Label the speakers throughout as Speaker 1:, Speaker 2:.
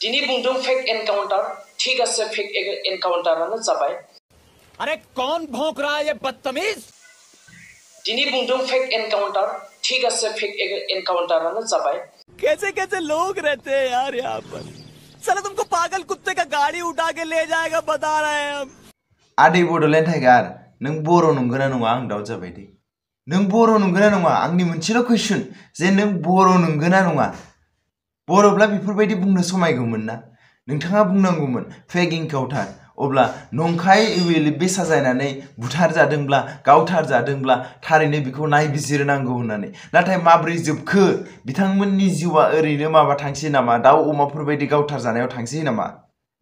Speaker 1: दिनै बुंदों फेक एनकाउंटर ठीक है फेक एनकाउंटरानो जाबाय
Speaker 2: अरे कौन भौंक रहा है ये बदतमीज
Speaker 1: दिनै बुंदों फेक एनकाउंटर ठीक है फेक एनकाउंटरानो जाबाय
Speaker 2: कैसे कैसे लोग रहते हैं यार यहाँ पर साला तुमको पागल कुत्ते का गाड़ी उठा के ले जाएगा बता रहे हैं हम
Speaker 3: आदै बड'लेण्ड टाइगार नों बर' नंगोना नङा आं दाउट जाबाय दे नों बर' नंगोना नङा आंनि मोनसेल' कुइसन जे नों बर' नंगोना नङा बर'ब्ला बेफोरबायदि बुंनो समायगौमोन ना नोंथाङा बुंनांगौमोन फेक एनकाउंटर अब्ला नंखाय इवेलि साजायनानै बुथारजादोंब्ला गावथारजादोंब्ला थारैनो बेखौ नायबिजिरनांगौ होननानै नाथाय माब्रै जोबखो बिथांमोननि जिउआ ओरैनो माबा थांसै नामा दाउ अमाफोरबायदि गावथारजानायाव थांसै नामा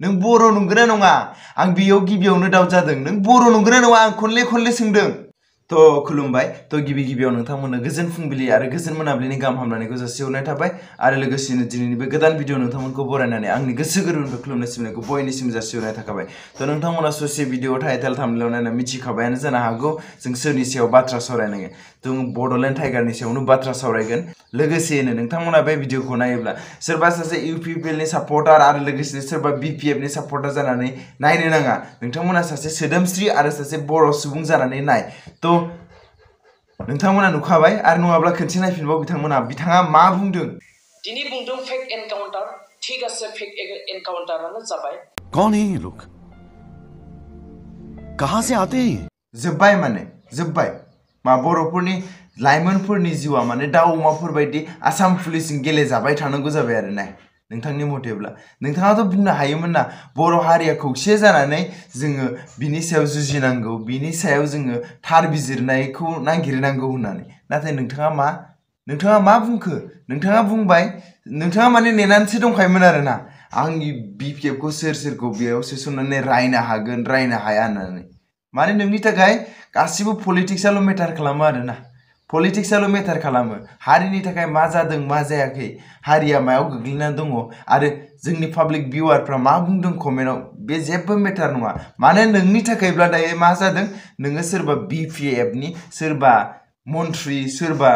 Speaker 3: नों बर' नंगोना नङा आं बेयाव गिबियावनो दाउट जादों नों बर' नंगोना नङा आं खनले सोंदों तो खुलुमबाय तो गिबियाव नोंथांमोननो गोजोन फुंबिलि आरो गोजोन मोनाबिलिनि गाहाम हामलायनायखौ जासिहरनाय थाबाय आरो लोगोसेनो दिनैनि बे गोदान भिडिअ नोंथांमोनखौ बरायनानै आंनि गोसो गोरबोनिफ्राय खुलुमनाय सिबिनायखौ बयनिसिम जासिहरनाय थाखाबाय तो नोंथांमोना ससे भिडिअ टाइटेल थाम्बनेलाव नायना मिथिखाबायानो जानो हागौ जों सोरनि सायाव बाथ्रा सावरायनांगोन जों बड'लेण्ड टाइगारनि सायावनो बाथ्रा सावरायगोन लोगोसेनो नोंथांमोना बे भिडिअखौ नायोब्ला सोरबा सासे इउपिपिएलनि सापर्टार आरो लोगोसेनो सोरबा बिपिएफनि सापर्टार जानानै नायनो नाङा नोंथांमोना सासे सोदोमस्रि आरो सासे बर' सुबुं जानानै नाय तो नोंथांमोना नुखाबाय आरो नङाब्ला खनसे नायफिनबाव बिथाङा मा बुंदों
Speaker 1: दिनै बुंदों फेक एनकाउंटर ठीक है फेक एनकाउंटरानो जाबाय
Speaker 2: कौन है ये लोग कहां से आते हैं
Speaker 3: जोब्बाय माने जोब्बाय मा बर'फोरनि लाइमोनफोरनि जिउआ माने दाउ अमाफोरबायदि आसाम पुलिसजों गेलेजाबाय थानांगौ जाबाय आरो ना नोंथांनि मथेब्ला नोंथाङाथ' बुंनो हायोमोन ना बर' हारिया खौसे जानानै जोङो बिनि सायाव जुजिनांगौ बिनि सायाव जोङो थार बिजिरनायखौ नागिरनांगौ होननानै नाथाय नोंथाङा मा बुंखो नोंथाङा बुंबाय नोंथाङा माने नेनानैसो दंखायोमोन आरो ना आंनि बिपिएफखौ सोरखौ बेयाव सोसननानै रायनो हागोन रायनो हाया होननानै माने नोंनि थाखाय गासिबो पलिटिक्सआल' मेटार खालामो आरो ना पलिटिक्सआल' मेटार खालामो हारिनि थाखाय मा जादों मा जायाखै हारिया मायाव गोग्लैना दङ आरो जोंनि पाब्लिक भिउआरफ्रा मा बुंदों कमेन्टआव बे जेबो मेटार नङा माने नोंनि थाखायब्ला दायो मा जादों नोङो सोरबा बिपिएफनि सोरबा मन्थ्रि सोरबा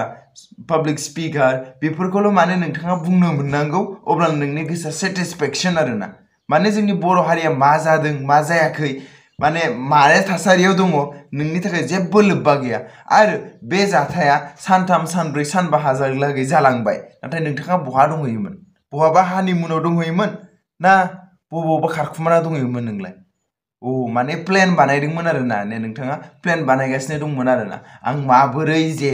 Speaker 3: पाब्लिक स्पिकार बेफोरखौल' माने नोंथाङा बुंनो मोननांगौ अब्ला नोंनि गोसोआ सेटिसफेक्सन आरो ना माने जोंनि बर' हारिया मा जादों मा जायाखै माने माने थासारियाव दङ नोंनि थाखाय जेबो लोब्बा गैया आरो बे जाथाया सानथाम सानब्रै सानबाहालागै जालांबाय नाथाय नोंथाङा बहा दंहैयोमोन बहाबा हानिमुनाव दंहैयोमोन ना बबावबा खारखुमाना दंहैयोमोन नोंलाय माने प्लेन बानायदोंमोन आरो ना नोंथाङा प्लेन बानायगासिनो दंमोन आरो ना आं माबोरै जे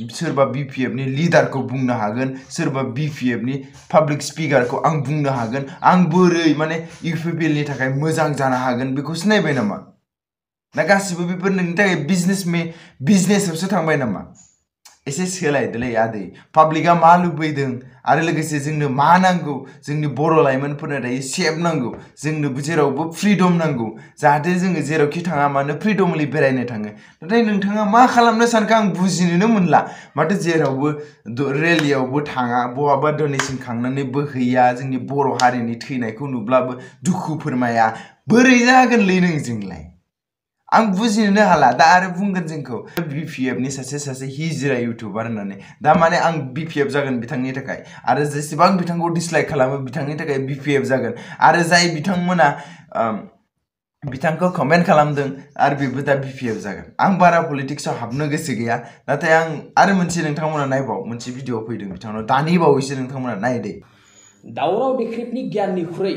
Speaker 3: सोरबा बिपिएफनि लिडारखौ बुंनो हागोन सोरबा बिपिएफनि पाब्लिक स्पिकारखौ आं बुंनो हागोन आं बोरै माने इउपिपिएलनि थाखाय मोजां जानो हागोन बेखौसो नायबाय नामा ना गासिबो बेफोर नोंनि थाखाय बिजनेसआवसो थांबाय नामा एसे सोलायदोलै आदै पाब्लिकआ मा लुबैदों आरो लोगोसे जोंनो मा नांगौ जोंनि बर' लाइमोनफोरनो दायो सेफ नांगौ जोंनो जेरावबो फ्रिडम नांगौ जाहाथे जोङो जेरावखि थाङा मानो फ्रिडमलि बेरायनो थाङो नाथाय नोंथाङा मा खालामनो सानखो आं बुजिनोनो मोनला माथो जेरावबो रेलियावबो थाङा बहाबा डनेसन खांनानैबो हैया जोंनि बर' हारिनि थैनायखौ नुब्लाबो दुखु फोरमाया बोरै जागोनलै नोंजोंलाय आं बुजिनोनो हाला दा आरो बुंगोन जोंखौ बिपिएफनि सासे हिजिरा इउटुबार होननानै दा माने आं बिपिएफ जागोन बिथांनि थाखाय आरो जेसेबां बिथांखौ डिसलाइक खालामो बिथांनि थाखाय बिपिएफ जागोन आरो जाय बिथांमोना बिथांखौ कमेन्ट खालामदों आरो बेबो दा बिपिएफ जागोन आं बारा पलिटिक्सआव हाबनो गोसो गैया नाथाय आं आरो मोनसे नोंथांमोना नायबाव मोनसे भिडिअ फैदों बिथांनाव दानि बावैसो नोंथांमोना नायदे
Speaker 1: दावराव देख्रेबनि गियाननिख्रुइ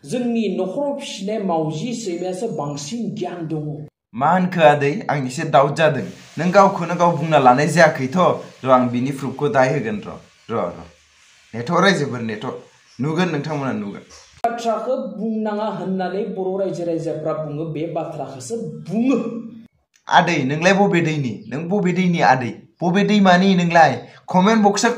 Speaker 1: जोंनि नखराव फिसिनाय मावजि सैमायासो बांसिन गियान दङ
Speaker 3: मा होनखो आदै आं एसे दाउट जादों नों गावखौनो गाव बुंना लानाय जायाखैथ' आं बिनि प्रुफखौ दाय होगोन र' नेथ' रायजोफोर नेथ' नुगोन नोंथांमोना नुगोन
Speaker 1: बाथ्राखौ बुंनाङा होननानै बर' रायजोफ्रा बुङो बे बाथ्राखौसो बुङो
Speaker 3: आदै नोंलाय बबे दैनि नों बबे दैनि आदै बबे दैमानि नोंलाय कमेन्ट बक्सआ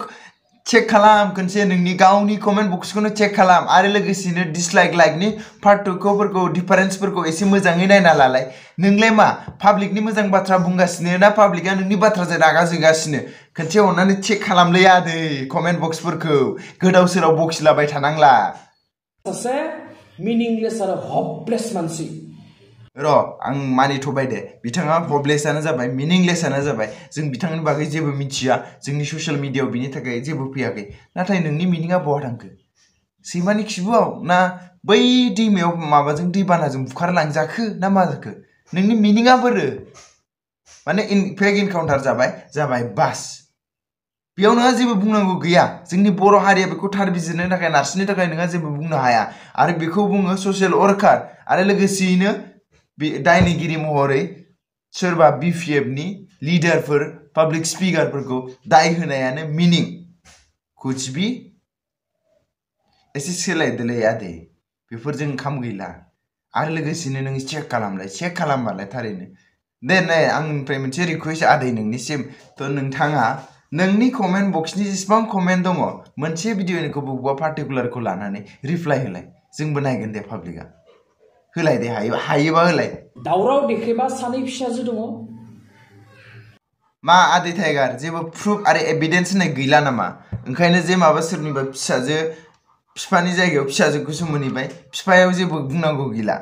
Speaker 3: चेक खालाम खनसे नोंनि गावनि कमेन्ट बक्सखौनो चेक खालाम आरो लोगोसेनो डिसलाइक लाइकनि पार्थक्यफोरखौ डिफारेन्सफोरखौ एसे मोजाङै नायना लालाय नोंलाय मा पाब्लिकनि मोजां बाथ्रा बुंगासिनो ना पाब्लिकआ नोंनि बाथ्राजों रागा जोंगासिनो खनसे अननानै चेक खालामलै आदै कमेन्ट बक्सफोरखौ गोदाव सोराव बखिलाबाय थानांला
Speaker 1: सासे मिनिंलेस आरो हपलेस मानसि
Speaker 3: र' आं मानिथ'बाय दे बिथाङा हपलेसआनो जाबाय मिनिंलेसआनो जाबाय जों बिथांनि बागै जेबो मिथिया जोंनि ससियेल मिडियायाव बिनि थाखाय जेबो फैयाखै नाथाय नोंनि मिनिंआ बहा थांखो सैमानि खिबुआव ना बै दैमायाव माबाजों दैबानाजों बुखारलांजाखो ना मा जाखो नोंनि मिनिङा बोरो माने फेक इनकाउन्टार जाबाय बास बेयाव नोंहा जेबो बुंनांगौ गैया जोंनि बर' हारिया बेखौ थार बिजिरनो थाखाय नारसिननो थाखाय नोंहा जेबो बुंनो हाया आरो बेखौ बुङो ससियेल वर्कार आरो लोगोसेयैनो दायनिगिरि महरै सोरबा BPF नि लिडारफोर पाब्लिक स्पिकारफोरखौ दाय होनायानो मिनिं कुचबि एसे सोलायदोलै आदै बेफोरजों ओंखाम गैला आरो लोगोसेनो नों चेक खालामबालाय थारैनो दे नै आंनिफ्राय मोनसे रिक्वेस्ट आदै नोंनिसिम थ' नोंथाङा नोंनि कमेन्ट बक्सनि जेसेबां कमेन्ट दङ मोनसे भिडिअनिखौ बबेबा पार्टिकुलारखौ लानानै रिप्लाइ होलाय जोंबो नायगोन दे पाब्लिकआ होलाय दे हायोबा होलाय
Speaker 1: दावराव देख्रेबा सानै फिसाजो दङ
Speaker 3: मा आदै टाइगार जेबो प्रुफ आरो एभिडेन्स होननाय गैला नामा ओंखायनो जे माबा सोरनिबा फिसाजो फिफानि जायगायाव फिसाजोखौसो मोनहैबाय फिफायाव जेबो बुंनांगौ गैला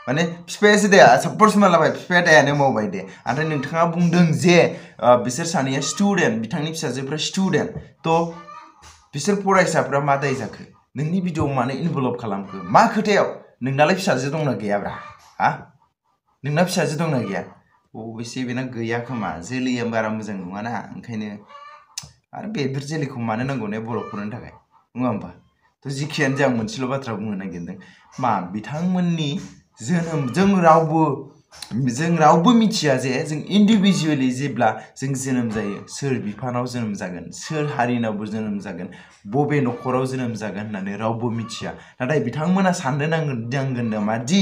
Speaker 3: माने फिफायासो दे सपोज मालाबाय फिफाया दायानो मावबाय दे ओमफ्राय नोंथाङा बुंदों जे बिसोर सानैया स्टुडेन्ट बिथांनि फिसाजोफ्रा स्टुडेन्ट थ' बिसोर फरायसाफ्रा मा दाय जाखो नोंनि भिडिअ'आव मानो इनभल्भ खालामखो मा खोथायाव नोंनालाय फिसाजो दंना गैयाब्रा हा नोंना फिसाजो दंना गैया अबयसे बेना गैया खोमा जोलैया बारा मोजां नङाना ओंखायनो आरो बेफोर जोलैखौ मानो नांगौ ने बर'फोरनि थाखाय नङा होमबा थ' जिखियानो जे आं मोनसेल' बाथ्रा बुंनो नागिरदों मा बिथांमोननि जोनोम जों रावबो मिथिया जे जों इन्डिभिजुवेलि जेब्ला जों जोनोम जायो सोर बिफानाव जोनोम जागोन सोर हारिनावबो जोनोम जागोन बबे न'खराव जोनोम जागोन होननानै रावबो मिथिया नाथाय बिथांमोना साननो नांगोन नामा दि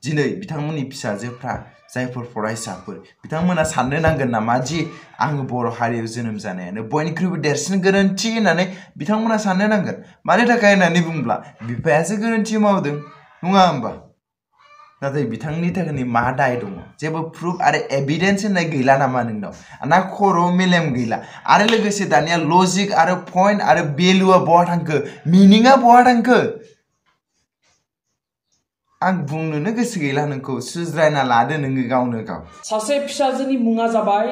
Speaker 3: दिनै बिथांमोननि फिसाजोफ्रा जायफोर फरायसाफोर बिथांमोना साननो नांगोन नामा दि आङो बर' हारियाव जोनोम जानायानो बयनिख्रुइबो देरसिन गोरोन्थि होननानै बिथांमोना साननो नांगोन मानि थाखाय होननानै बुंब्ला बिफायासो गोरोन्थि मावदों नङा होमबा नाथाय बिथांनि थाखाय मा दाय दङ जेबो प्रुफ आरो एभिडेन्स होननाय गैला नामा नोंनाव ना खर' मेलेम गैला आरो लोगोसे दानिया लजिक आरो पइन्ट आरो भेलुआ बहा थांखो मिनिङा बहा थांखो आं बुंनोनो गोसो गैला नोंखौ सुज्रायना लादो नोङो गावनो गाव
Speaker 1: सासे फिसाजोनि मुङा जाबाय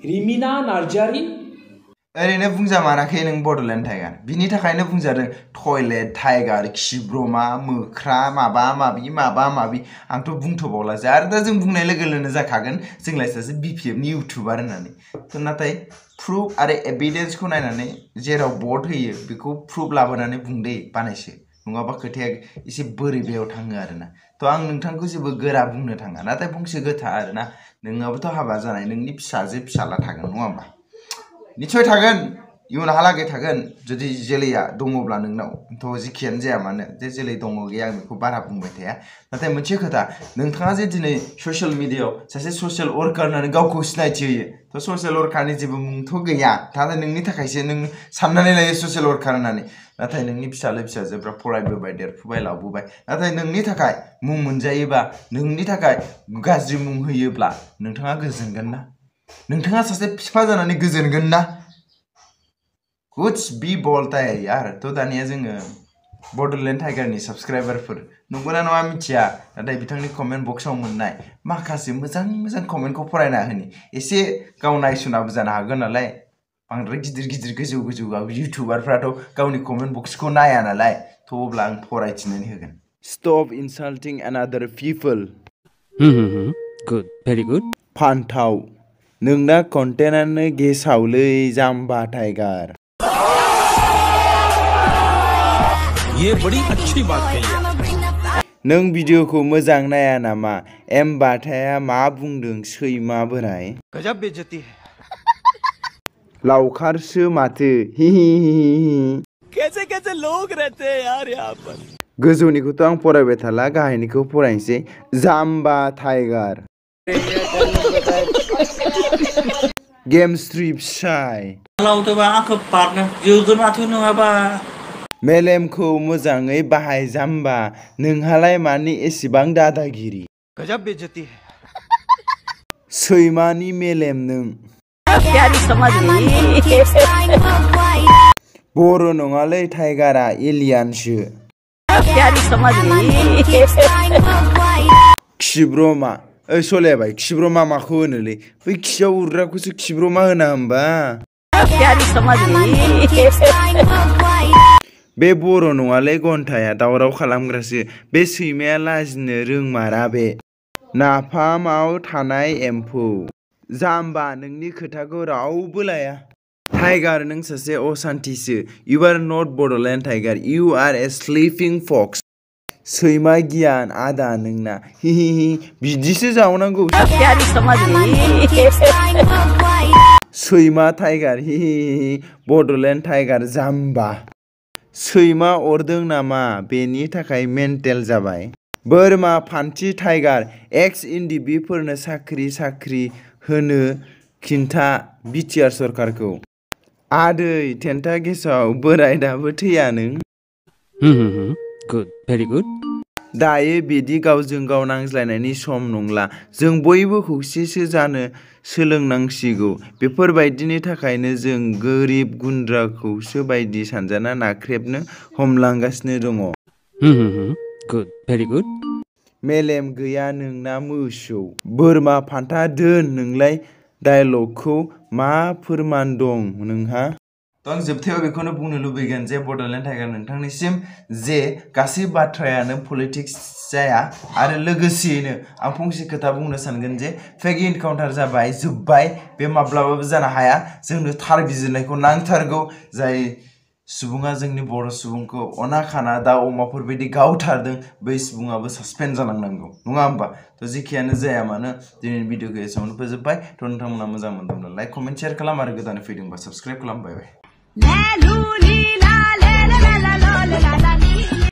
Speaker 1: रिमिना नार्जारी
Speaker 3: ओरैनो बुंजामाराखै नों बड'लेण्ड टाइगार बिनि थाखायनो बुंजादों टयलेट टाइगार खिब्रमा मोख्रा माबा माबि आंथ' बुंथ'बावलासो आरो दा जों बुंनाय लोगो लोगोनो जाखागोन जोंलाय सासे BPF नि इउटुबार होननानै थ' नाथाय प्रुफ आरो एभिडेन्सखौ नायनानै जेराव भट होयो बेखौ प्रुफ लाबोनानै बुंदे बानायसो नङाबा खोथाया एसे बोरैबायाव थाङो आरोना थ' आं नोंथांखौ जेबो गोरा बुंनो थाङा नाथाय फंसे खोथा आरोना नोंनाबोथ' हाबा जानाय नोंनि फिसाजो फिसाला थागोन नङा होमबा निश्चय थागोन इयुनहालागै थागोन जुदि जोलैया दङब्ला नोंनाव थ' जिखियानो जाया मानो जे जोलै दङ गैया आं बेखौ बारा बुंबाय थाया नाथाय मोनसे खोथा नोंथाङा जे दिनै ससियेल मिडियायाव सासे ससियेल वर्कार होननानै गावखौ सिनायथि होयो थ' ससियेल वर्कारनि जेबो मुंथ' गैया नाथाय नोंनि थाखायसो नों साननानै लायो ससियेल वर्कार होननानै नाथाय नोंनि फिसाजोफ्रा फरायबोबाय देरफुबाय लावबोबाय नाथाय नोंनि थाखाय मुं मोनजायोबा नोंनि थाखाय गाज्रि मुं होयोब्ला नोंथाङा गोजोनगोन ना नोंथाङा सासे फिफा जानानै गोजोनगोन ना कुछ बि बोलता है यार थ' दानिया जोङो बड'लेण्ड टाइगारनि साबस्क्राइबारफोर नंगौना नङा मिथिया नाथाय बिथांनि कमेन्ट बक्सआव मोननाय माखासे मोजां कमेन्टखौ फरायना होनि एसे गाव नायसुनाबो जानो हागोन नालाय बांद्राय गिदिर गोजौ इउटुबारफ्राथ' गावनि कमेन्ट बक्सखौ नाया नालाय थ' अब्ला आं फरायथिनानै होगोन स्टप इनसाल्टिं अनादार पिपल
Speaker 4: गुड भेरि गुड
Speaker 3: फान्थाव नोंना कन्टेन्टआनो गेसावलै जाम्बा टाइगार
Speaker 2: ये बड़ी अच्छी बात कही
Speaker 3: नों भिडिअखौ मोजां नाया नामा एम बाथाया मा बुंदों सैमा बोराय
Speaker 2: गजब बेइज्जती है
Speaker 3: लावखारसो माथो
Speaker 2: कैसे लोग रहते हैं यार यहाँ पर
Speaker 3: गोजौनिखौथ' आं फरायबाय थाला गाहायनिखौ फरायनोसै जाम्बा टाइगार गेम स्ट्रिप साइ मेलेमखौ मोजाङै बाहाय जाम्बा नोंहालाय मानि एसेबां दादागिरि
Speaker 2: गजब बेइज्जती है
Speaker 3: सैमानि मेलेम नों बर' नङालै टाइगारा एलियानसो खिब्रमा ओइ सलायबाय खिब्रमा माखौ होनोलै बै खियाव उरग्राखौसो खिब्रमा होना होमबा बे बर' नङालै घन्टाया दावराव खालामग्रासो बे सैमाया लाजिनो रोंमारा बे नाफामाव थानाय एम्फौ जाम्बा नोंनि खोथाखौ रावबो लाया टाइगार नों सासे असान्थिसो you are not Bodoland tiger you are a sleeping fox सैमा गियान आदा नोंना हिहिहि बिदिसो जावनांगौ सैमा टाइगार हिहिहि बड'लेण्ड टाइगार जाम्बा सैमा अरदों नामा बेनि थाखाय मेन्टेल जाबाय बोरमा फान्थि टाइगार एक्स इन्डिबिफोरनो साख्रि होनो खिन्था बिटिआर सरकारखौ आदै टेन्टा गेसाव बोराय दाबो थैया नों
Speaker 4: Good. Very good.
Speaker 3: दायो बिदि गावजों गाव नांज्लायनायनि सम नंला जों बयबो खौसेसो जानो सोलोंनांसिगौ बेफोरबायदिनि थाखायनो जों गोरिब गुन्द्राखौसो बायदि सानजाना नाख्रेबनो हमलांगासिनो दङ
Speaker 4: Good. Very good.
Speaker 3: मेलेम गैया नोंना मोसौ बोरमा फान्था दोन नोंलाय डायलगखौ मा फोरमान दं नोंहा आं जोबथायाव बेखौनो बुंनो लुबैगोन जे बड'लेण्ड टाइगार नोंथांनिसिम जे गासै बाथ्रायानो पलिटिक्स जाया आरो लोगोसेयैनो आं फंसे खोथा बुंनो सानगोन जे फेक इनकाउन्टार जाबाय जोब्बाय बे माब्लाबाबो जानो हाया जोंनो थार बिजिरनायखौ नांथारगौ जाय सुबुङा जोंनि बर' सुबुंखौ अना खाना दाउ अमाफोरबायदि गावथारदों बै सुबुङाबो सासपेन्ड जालांनांगौ नङा होमबा थ' जेखियानो जाया मानो दिनैनि भिडिअखौ एसेयावनो फोजोबबाय थ' नोंथांमोना मोजां मोनदोंब्ला लाइक कमेन्ट शेयार खालाम आरो गोदानै फैदोंबा साबस्क्राइब खालाम बाय बाय